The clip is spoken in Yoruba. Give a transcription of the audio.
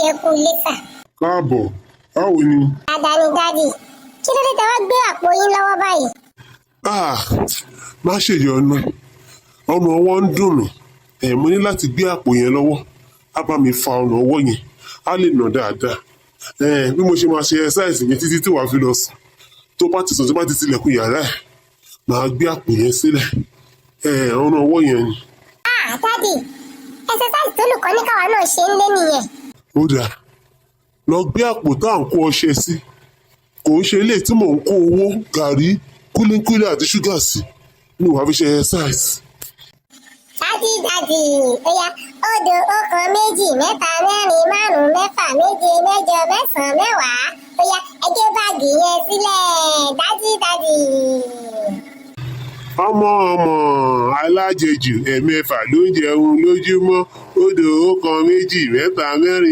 Daddy, ẹ kú ilé sà. Káàbọ̀, báwo ni? Dáadáa ni, Daddy. Kí ló dé tẹ́ wá gbé àpò yín lọ́wọ́ báyìí? Ah, má ṣèyọnu, ọrùn ọwọ́ ń dùn mí. Ẹ̀ mo ní láti gbé àpò yẹn lọ́wọ́, á bá mi fa ọrùn ọwọ́ yẹn, á lè nà dáadáa. Ẹ̀ bí mo ṣe máa ṣe exercise mi títí tí wàá fi lọ sùn. Tó bá ti sùn, tó bá ti tilẹ̀kùn yàrá ẹ̀, màá gbé àpò yẹn sílẹ̀. Ẹ̀ ọrùn ọwọ́ yẹn ni. Ah, Daddy, exercise tó olùkọ́ ní káwa náà ṣe nílé nìyẹn. Ó dáa, lọ gbé àpò tá à ń kó ọṣẹ sí. Kò ń ṣe ilé tí mò ń kó owó, gàrí, kúlíkúlí àti ṣúgà sí ní wàá fi ṣe exercise. Daddy, Daddy, ó yá, òdo, ọ̀kan, méjì, mẹ́ta, mẹ́rin, márùn-ún, mẹ́fà, méje, mẹ́jọ, mẹ́sàn-án, mẹ́wàá. Ó yá, ẹ gbé báàgì yẹn sílẹ̀, Daddy, Daddy. Ọmọ ọmọ alájẹjù, ẹ̀mẹ́fà ló ń jẹun lójúmọ́. Òdo, ọ̀kan, méjì, mẹ́ta, mẹ́rin.